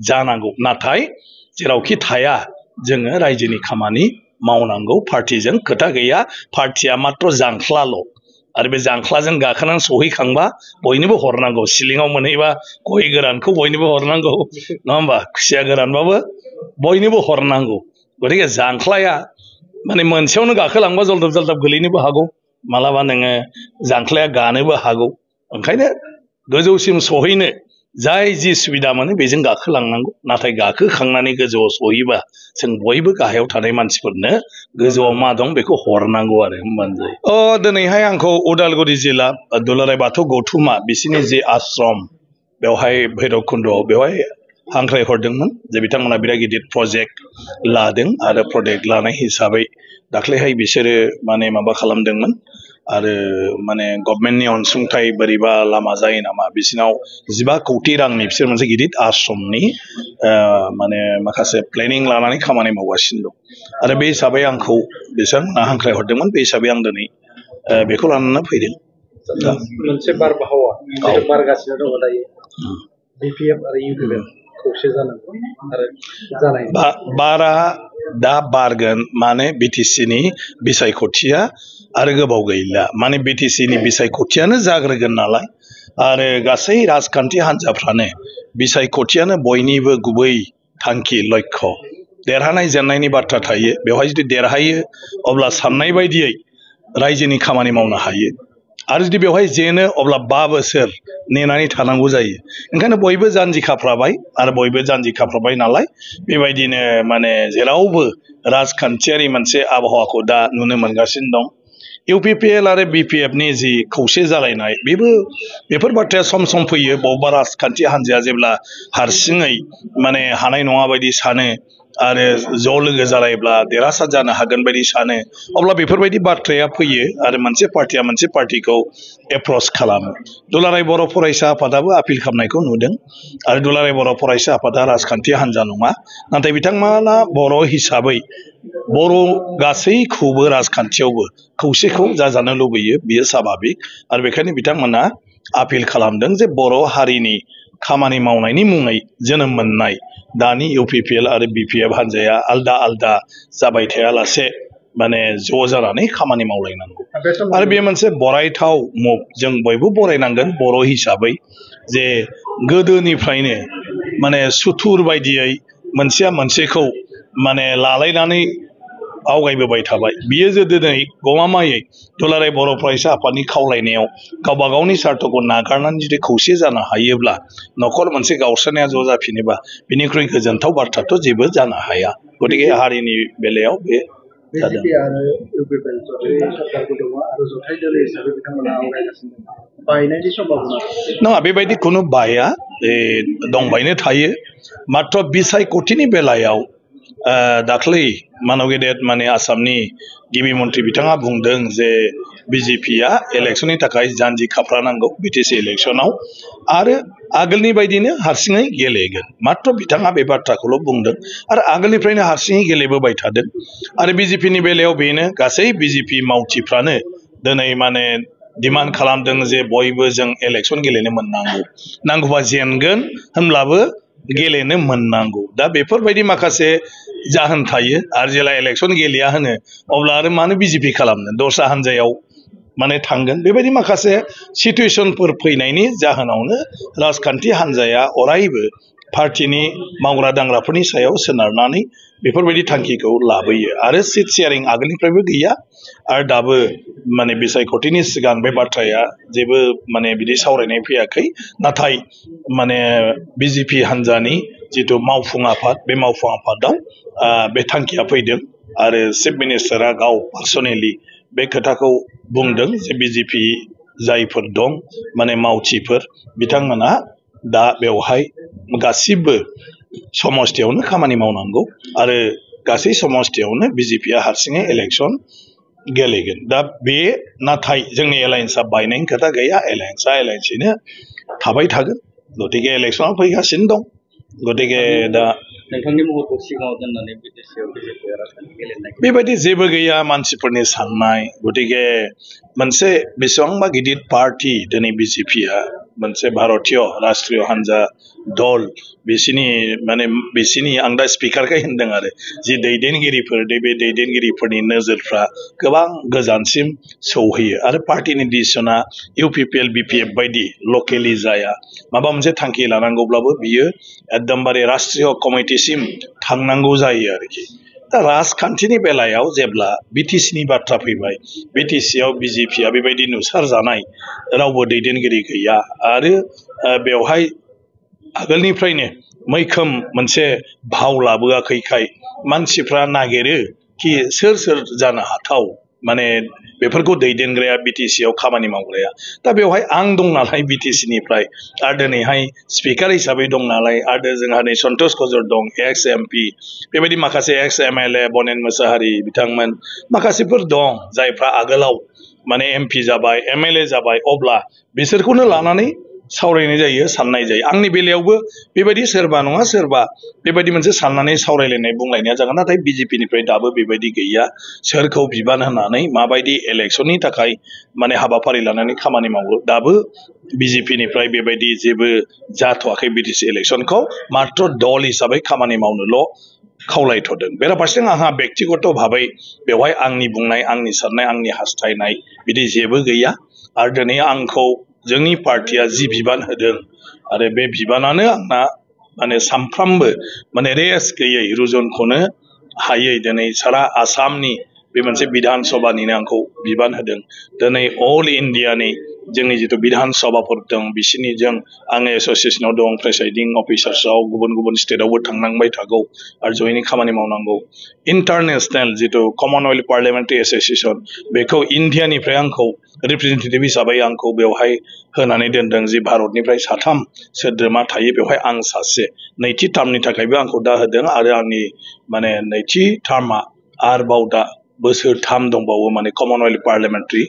जानांगौ नाथाय जेरावखि थाया जोङो रायजोनि खामानि मावनांगौ पार्टीजों खोथा गैया पार्टीया मात्र जांख्लाल' आरो बे जांख्लाजों गाखोनानै सहैखांबा बयनोबो हरनांगौ सिलिङाव मोनहैबा गय गोरानखौ बयनोबो हरनांगौ नङा होमबा खुसिया गोरानबाबो बयनोबो हरनांगौ गतिके जांख्लाया माने मोनसेयावनो गाखोलांबा जलदब जलदब गोलैनोबो हागौ मालाबा नोङो जांख्लाया गानोबो हागौ ओंखायनो गोजौसिम सहैनो जाय जि सुबिदा मोनो बेजों गाखोलांनांगौ नाथाय गाखोखांनानै गोजौआव सहैबा जों बयबो गाहायाव थानाय मानसिफोरनो गोजौआव मा दं बेखौ हरनांगौ आरो होमबानो जायो दिनैहाय आंखौ उदालगुरि जिल्ला दुलाराय बाथौ गौथुमा बिसिनि जे आश्रम बेवहाय भैरबकुन्द'आव बेवहाय हांख्राय हरदोंमोन जे बिथांमोना बिराद गिदिर प्रजेक्ट लादों आरो प्रजेक्ट लानाय हिसाबै दाख्लैहाय बिसोरो माने माबा खालामदोंमोन आरो माने गभर्नमेन्टनि अनसुंथाइ बोरैबा लामा जायो नामा बिसिनाव 15 कोटी रांनि बिसोर मोनसे गिदिर आश्रमनि माने माखासे प्लेनिं लानानै खामानि मावगासिनो दं आरो बे हिसाबै आंखौ बिसोर हांख्राय हरदोंमोन बे हिसाबै आं दिनै बेखौ लानानै फैदों मोनसे बारहावा बारगासिनो दङ दायो बिपिएफ आरो इउपिएफ खौसे जानांगौ आरो जानाय बारा दा बारगोन माने बिटिसिनि बिसायख'थिया आरो गोबाव गैला माने बिटिसिनि बिसायख'थियानो जाग्रोगोन नालाय आरो गासै राजखान्थि हान्जाफ्रानो बिसायख'थियानो बयनिबो गुबै थांखि लक्ष्य देरहानाय जेननायनि बाथ्रा थायो बेवहाय जुदि देरहायो अब्ला साननाय बायदियै रायजोनि खामानि मावनो हायो आरो जुदि बेवहाय जेनो अब्ला 5 बोसोर नेनानै थानांगौ जायो ओंखायनो बयबो जानजि खाफ्राबाय आरो बयबो जानजि खाफ्राबाय नालाय बेबायदिनो माने जेरावबो राजखान्थियारि मोनसे आबहावाखौ दा नुनो मोनगासिनो दं इउपिपिएल आरो बिपिएफनि जि खौसे जालायनाय बेफोर बाथ्राया सम सम फैयो बबेबा राजखान्थि हान्जाया जेब्ला हारसिङै माने हानाय नङा बायदि सानो आरो ज' लोगो जालायब्ला देरहासार जानो हागोन बायदि सानो अब्ला बेफोरबायदि बाथ्राया फैयो आरो मोनसे पार्टिया मोनसे पार्टिखौ एप्रोच खालामो दुलाराय बर' फरायसा आफादाबो आपिल खालामनायखौ नुदों आरो दुलाराय बर' फरायसा आफादा राजखान्थि हान्जा नङा नाथाय बिथांमोना बर' हिसाबै बर' गासैखौबो राजखान्थियावबो खौसेखौ जाजानो लुबैयो बियो स्वाभाबिक आरो बेखायनो बिथांमोना आपिल खालामदों जे बर' हारिनि खामानि मावनायनि मुङै जोनोम मोननाय दानि इउपिपिएल आरो बिपिएफ हान्जाया आलदा आलदा जाबाय थायालासे माने ज' जानानै खामानि मावलायनांगौ आरो बे मोनसे बरायथाव मुभ जों बयबो बरायनांगोन बर' हिसाबै जे गोदोनिफ्रायनो माने सुथुर बायदियै मोनसेया मोनसेखौ माने लालायनानै आवगायबोबाय थाबाय बियो जे दिनै गमामायै दुलाराय बर' फरायसा आफादनि खावलायनायाव गावबा गावनि सार्थखौ नागारनानै जुदि खौसे जानो हायोब्ला न'खर मोनसे गावस्रानाया ज' जाफिनोबा बिनिख्रुइ गोजोनथाव बाथ्राथ' जेबो जानो हाया गतिके हारिनि बेलायाव बे बिजेपि आरो इउपिपिएल सरकारबो दङ आरो जथाय दोलो हिसाबै बिथांमोना आवगायगासिनो दङ बायनायनि सम्भाबना नङा बेबायदि खुनु बाया दंबायनो थायो मात्र बिसायख'थिनि बेलायाव दाख्लै मानव गेदेर माने आसामनि गिबि मन्थ्रि बिथाङा बुंदों जे बिजेपिया इलेक्सननि थाखाय जानजि खाफ्रानांगौ बिटिसि इलेक्सनाव आरो आगोलनि बायदिनो हारसिङै गेलेगोन मात्र बिथाङा बे बाथ्राखौल' बुंदों आरो आगोलनिफ्रायनो हारसिङै गेलेबोबाय थादों आरो बिजेपिनि बेलायाव बेनो गासै बिजेपि मावथिफ्रानो दिनै माने डिमान्ड खालामदों जे बयबो जों इलेक्सन गेलेनो मोननांगौ नांगौबा जेनगोन होनब्लाबो गेलेनो मोननांगौ दा बेफोरबायदि माखासे जाहोन थायो आरो जेला इलेक्सन गेलेया होनो अब्ला आरो मानो बिजेपि खालामनो दस्रा हान्जायाव माने थांगोन बेबायदि माखासे सिचुएसनफोर फैनायनि जाहोनावनो राजखान्थि हान्जाया अरायबो पार्टिनि मावग्रा दांग्राफोरनि सायाव सोनारनानै बेफोरबायदि थांखिखौ लाबोयो आरो सिट शेयारिं आगोलनिफ्रायबो गैया आरो दाबो माने बिसायख'थिनि सिगां बे बाथ्राया जेबो माने बिदि सावरायनाय फैयाखै नाथाय माने बिजेपि हान्जानि जिथु मावफुं आफाद बे मावफुं आफादाव बे थांखिया फैदों आरो चिफ मिनिस्टारा गाव पार्सनेलि बे खोथाखौ बुंदों जे बिजेपि जायफोर दं माने मावथिफोर बिथांमोना दा बेवहाय गासिबो समस्थियावनो खामानि मावनांगौ आरो गासै समस्थियावनो बिजेपिया हारसिङै इलेक्सन गेलेगोन दा बे नाथाय जोंनि एलायन्सआ बायनायनि खोथा गैया एलायन्सआ एलायन्सैनो थाबाय थागोन गतिके इलेक्सनाव फैगासिनो दं गतिके दा नोंथांनि महरखौ सिगाङाव दोननानै बिटिसिआव बिजेपिआ राजखान्थि गेलेनाय बेबायदि जेबो गैया मानसिफोरनि साननाय गतिके मोनसे बेसेबांबा गिदिर पार्टि दिनै बिजेपिआ मोनसे भारतीय राष्ट्रीय हान्जा दल बिसिनि आं दा स्पिकारखाय होनदों आरो जि दैदेनगिरिफोर बे दैदेनगिरिफोरनि नोजोरफ्रा गोबां गोजानसिम सौहैयो आरो पार्टीनि डिसिसना इउपिपिएल बिपिएफ बायदि लकेलि जाया माबा मोनसे थांखि लानांगौब्लाबो बियो एकदमबारे राष्ट्रीय कमिटिसिम थांनांगौ जायो आरोखि दा राजखान्थिनि बेलायाव जेब्ला बिटिसिनि बाथ्रा फैबाय बिटिसिआव बिजेपिआ बेबायदि नुसारजानाय रावबो दैदेनगिरि गैया आरो बेवहाय आगोलनिफ्रायनो मैखोम मोनसे भाव लाबोआखैखाय मानसिफ्रा नागिरो कि सोर जानो हाथाव माने बेफोरखौ दैदेनग्राया बिटिसिआव खामानि मावग्राया दा बेवहाय आं दं नालाय बिटिसिनिफ्राय आरो दिनैहाय स्पिकार हिसाबै दं नालाय आरो जोंहा नै सन्तोष कजर दं एक्स एमपि बेबायदि माखासे एक्स एमएलए बनेन मोसाहारि बिथांमोन माखासेफोर दं जायफ्रा आगोलाव माने एमपि जाबाय एमएलए जाबाय अब्ला बिसोरखौनो लानानै सावरायनाय जायो साननाय जायो आंनि बेलायावबो बेबायदि सोरबा नङा सोरबा बेबायदि मोनसे साननानै सावरायलायनाय बुंलायनाया जागोन नाथाय बिजेपिनिफ्राय दाबो बेबायदि गैया सोरखौ बिबान होनानै माबायदि इलेक्शननि थाखाय माने हाबाफारि लानानै खामानि मावो दाबो बिजेपिनिफ्राय बेबायदि जेबो जाथ'वाखै बिटिसि इलेक्शनखौ मात्र दल हिसाबै खामानि मावनोल' खावलायथ'दों बेराफारसेथिं आंहा बेक्तिगत भाबै बेवहाय आंनि बुंनाय आंनि साननाय आंनि हास्थायनाय बिदि जेबो गैया आरो दिनै आंखौ जोंनि पार्टिया जि बिबान होदों आरो बे बिबानानो आंना माने सामफ्रामबो माने रेस गैयै रुजुनखौनो हायै दिनै सारा आसामनि बे मोनसे बिधान सभानिनो आंखौ बिबान होदों दिनै अल इन्डियानि जोंनि जिथु बिधान सभाफोर दं बिसिनिजों आङो एस'सियेसनाव दं प्रेसाइडिं अफिसार्सआव गुबुन गुबुन स्टेटआवबो थांनांबाय थागौ आरो जयैनो खामानि मावनांगौ इन्टारनेशनेल जिथु कमनवेल्थ पार्लियामेन्टारि एस'सियेसन बेखौ इन्डियानिफ्राय आंखौ रिप्रेजेन्टेटिभ हिसाबै आंखौ बेवहाय होनानै दोनदों जि भारतनिफ्राय 3 सोद्रोमा थायो बेवहाय आं सासे नैथि टार्मनि थाखायबो आंखौ दा होदों आरो आंनि माने नैथि टार्मआ आरोबाव दा बोसोर 3 दंबावो माने कमनवेल्थ पार्लियामेन्टारि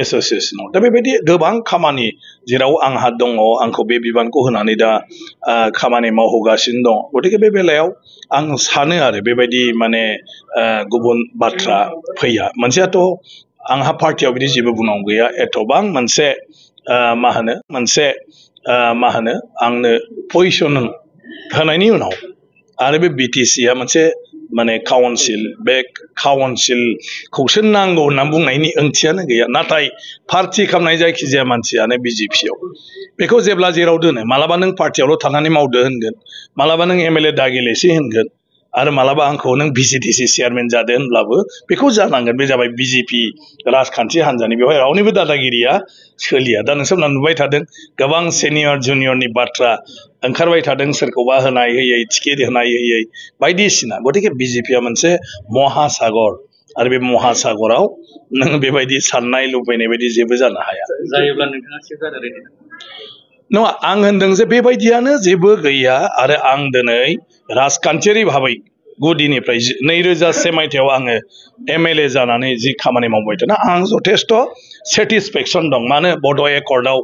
एस'सियेसनाव दा बेबायदि गोबां खामानि जेराव आंहा दङ आंखौ बे बिबानखौ होनानै दा खामानि मावहोगासिनो दं गतिके बे बेलायाव आं सानो आरो बेबायदि माने गुबुन बाथ्रा फैया मोनसेयाथ' आंहा पार्टियाव बिदि जेबो बुंनांगौ गैया एथबां मोनसे मा होनो आंनो पजिसन होनायनि उनाव आरो बे बिटिसिआ मोनसे माने काउन्सिल बे काउन्सिलखौसो नांगौ होनना बुंनायनि ओंथियानो गैया नाथाय पार्टि खालामनाय जायखिजाया मानसियानो बिजेपिआव बेखौ जेब्ला जेराव दोनो मालाबा नों पार्टियावल' थानानै मावदो होनगोन मालाबा नों एमएलए दागिलेसि होनगोन आरो मालाबा आंखौ नों भिसिडिसि चेयारमेन जादो होनब्लाबो बेखौ जानांगोन बे जाबाय बिजेपि राजखान्थि हान्जानि बेवहाय रावनिबो दादागिरिया सोलिया दा नोंसोरना नुबाय थादों गोबां सिनियर जुनियरनि बाथ्रा ओंखारबाय थादों सोरखौबा होनाय होयै टिकेट होनाय होयै बायदिसिना गतिके बिजेपिआ मोनसे महासागर आरो बे महासागराव नों बेबायदि साननाय लुबैनाय बायदि जेबो जानो हाया जायोब्ला नोंथाङा सिगां नङा आं होनदों जे बेबायदियानो जेबो गैया आरो आं दिनै राजखान्थियारि भाबै गुदिनिफ्राय 2001 मायथाइयाव आङो एमएलए जानानै जि खामानि मावबाय थादों आं जथेस्थ सेटिसफेक्सन दं मानो बड' एकर्डआव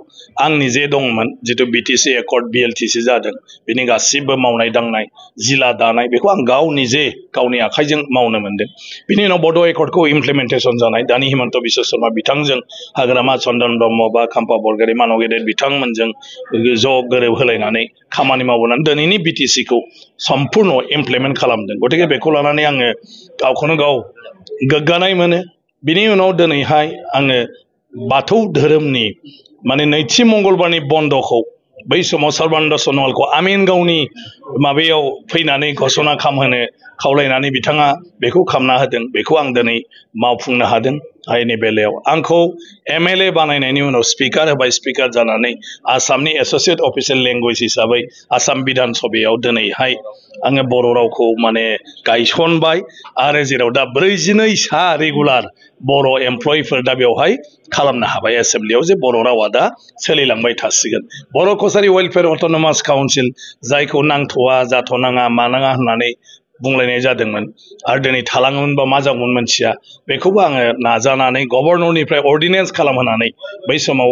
आंनि जे दंमोन जितु बिटिसि एकर्ड बिएलटिसि जादों बिनि गासिबो मावनाय दांनाय जिला दानाय बेखौ आं गाव निजे गावनि आखाइजों मावनो मोनदों बिनि उनाव बड' एकर्डखौ इमप्लिमेन्टेसन जानाय दानि हिमन्त बिश्व शर्मा बिथांजों हाग्रामा चन्दन ब्रह्म बा खाम्फा बरगयारी मानव गेदेर बिथांमोनजों ज' गोरोब होलायनानै खामानि मावनानै दिनैनि बिटिसिखौ सम्पूर्ण इमप्लिमेन्ट खालामदों गतिके बेखौ लानानै आङो गावखौनो गाव गोग्गानाय मोनो बिनि उनाव दिनैहाय आङो बाथौ धोरोमनि माने नैथि मंगलबारनि बन्दखौ बै समाव सर्बानन्द सन'वालखौ आमिन गावनि माबायाव फैनानै घोषणा खालामहोनो खावलायनानै बिथाङा बेखौ खालामना होदों बेखौ आं दिनै मावफुंनो हादों आयेननि बेलायाव आंखौ एमएलए बानायनायनि उनाव स्पिकार होबाय स्पिकार जानानै आसामनि एस'सियेट अफिसियेल लेंगुवेज हिसाबै आसाम बिधान सभायाव दिनैहाय आङो बर' रावखौ माने गायसनबाय आरो जेराव दा 42 सा रेगुलार बर' एमप्लयिफोर दा बेवहाय खालामनो हाबाय एसेम्ब्लियाव जे बर' रावा दा सोलिलांबाय थासिगोन बर' कसारि वेलफेयार अट'नमास काउन्सिल जायखौ नांथ'वा जाथ'नाङा मानाङा होननानै बुंलायनाय जादोंमोन आरो दिनै थालाङोमोनबा मा जागौमोन मोनथिया बेखौबो आङो नाजानानै गभर्नरनिफ्राय अर्डिनेन्स खालामहोनानै बै समाव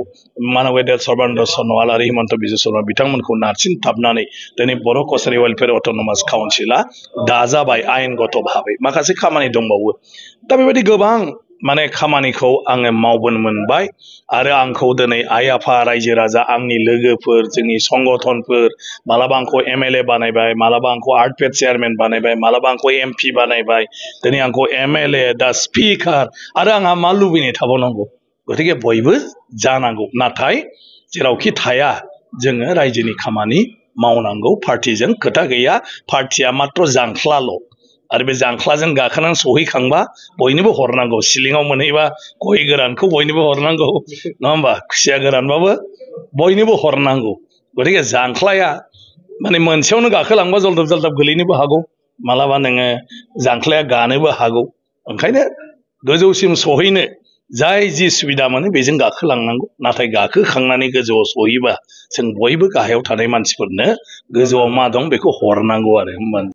मानव गेदेर सर्बानन्द सन'वाल आरो हिमन्त बिश्व शर्मा बिथांमोनखौ नारसिनथाबनानै दिनै बर' कसारि वेलफेयार अट'नमास काउन्सिला दाजाबाय आयेनगत भाबै माखासे खामानि दंबावो दा बेबायदि गोबां माने खामानिखौ आङो मावबोनो मोनबाय आरो आंखौ दिनै आइ आफा रायजो राजा आंनि लोगोफोर जोंनि संगठनफोर मालाबा आंखौ एमएलए बानायबाय मालाबा आंखौ आर्टपेड चेयारमेन बानायबाय मालाबा आंखौ एमपि बानायबाय दिनै आंखौ एमएलए दा स्पिकार आरो आंहा मा लुबैनाय थाबावनांगौ गतिके बयबो जानांगौ नाथाय जेरावखि थाया जोङो रायजोनि खामानि मावनांगौ पार्टिजों खोथा गैया पार्टिया मात्र जांख्लाल' आरो बे जांख्लाजों गाखोनानै सहैखांबा बयनोबो हरनांगौ सिलिङाव मोनहैबा गय गोरानखौ बयनोबो हरनांगौ नङा होमबा खुसिया गोरानबाबो बयनोबो हरनांगौ गतिके जांख्लाया माने मोनसेयावनो गाखोलांबा जलदब जलदब गोलैनोबो हागौ मालाबा नोङो जांख्लाया गानोबो हागौ ओंखायनो गोजौसिम सहैनो जाय जि सुबिदा मोनो बेजों गाखोलांनांगौ नाथाय गाखोखांनानै गोजौआव सहैबा जों बयबो गाहायाव थानाय मानसिफोरनो गोजौआव मा दं बेखौ हरनांगौ आरो होमबानो